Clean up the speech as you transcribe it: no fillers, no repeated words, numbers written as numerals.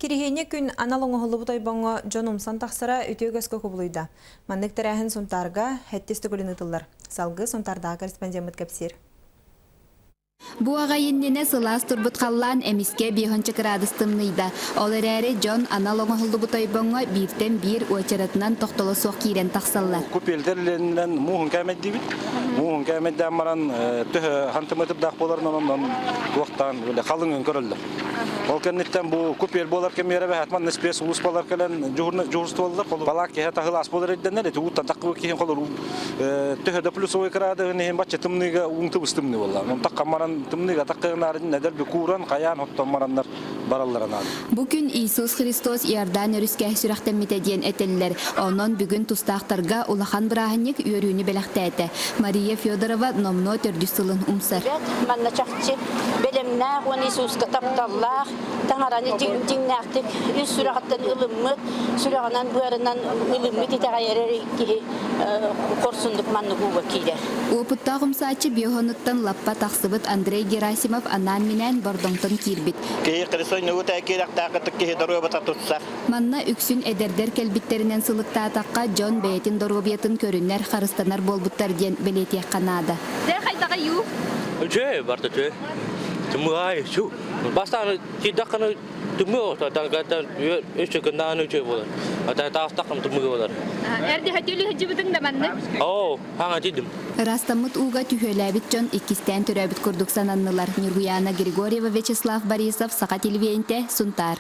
Кириһиэнньэ күн анал оҥоһуллубут ойбоҥҥо дьон умсан тахсара үтүө үгэскэ кубулуйда. Маннык тэрээһин Сунтаарга сэттис төгүлүн ыытыллар. Салгыы Сунтаардааҕы корреспондеммыт кэпсиир. Бу аҕай иннинэ сылаас турбут халлаан эмискэ биэһонча кыраадыс тымныйда. Ол эрээри дьон анал оҥоһуллубут ойбоҥҥо бииртэн биир уочаратынан тохтоло суох киирэн тахсаллар. Купельдерлеринэн мууһун кээмэйдиибит. Мууһун кээмэйдээн баран төһө хантымытырдаах буоларын онон туохтаан халыҥын көрөллөр. Ол кэнниттэн бу купель буолар кэмигэр эбэһээт манна спец улууспалар кэлэн дьуһурстволлар. Балаак киһи таһылаас буолар ирдэнэр. Ити ууттан таххыбыт киһин холоруу төһө да плюсовой кыраадыһын иһин бачча тымныыга ууҥ тыбыс тымныы буолла. Онон таххан баран тымныыга таххыгынаарын эдэр кууран хайаан оттон бараннар бараллара наада. Бу күн Иисус Христос Иордан өрүскэ сүрэхтэммитэ диэн этэллэр. Онон бүгүн тустаахтарга улахан бырааһынньык үөрүүнү бэлэхтээтэ. Мария Федорова номнуо төрдүс сылын умсар. Манна чахчы бэлэмнээх уонна Иисуска тапталлаах, Таҥараны дьиҥнээхтик үс сүрэҕиттэн ылыммыт, сүрэҕинэн быарынан ылыммыт итэҕэйэр киһи хорсундук маннык ууга киирэр. Уопуттаах умсааччы биоһонуттан лаппа тахсыбыт Андрей Герасимов анаан-минээн Бордоҥтон киирбит. Киһи Христос нугута киирэхтаах киһи доруобата тутсар. Манна үксүн эдэрдэр кэлбиттэринэн сылыктаатахха, дьон бэйэтин доруобуйатын көрүнэр, харыстанар буолбуттар диэн бэлиэтиэххэ наада. Дьэ, хайдаҕа юу? Үчүгэй, барыта үчүгэй. Тымыай, чу. Бастаан тиийдэххинэ тымыы ортотан үс күннээн үчүгэй буолар. Ата таастаххым тымыы буолар. Эрдэ хөтүлү сылдьыбытыҥ да маннык? Оо, хаҥа тиийдим. Ырастаммыт ууга түһүөлээбит дьон иккистээн төрөөбүт курдук сананнылар. Ньургуйаана Григорьева, Вячеслав Борисов, Саха телевидениетэ, Сунтаар.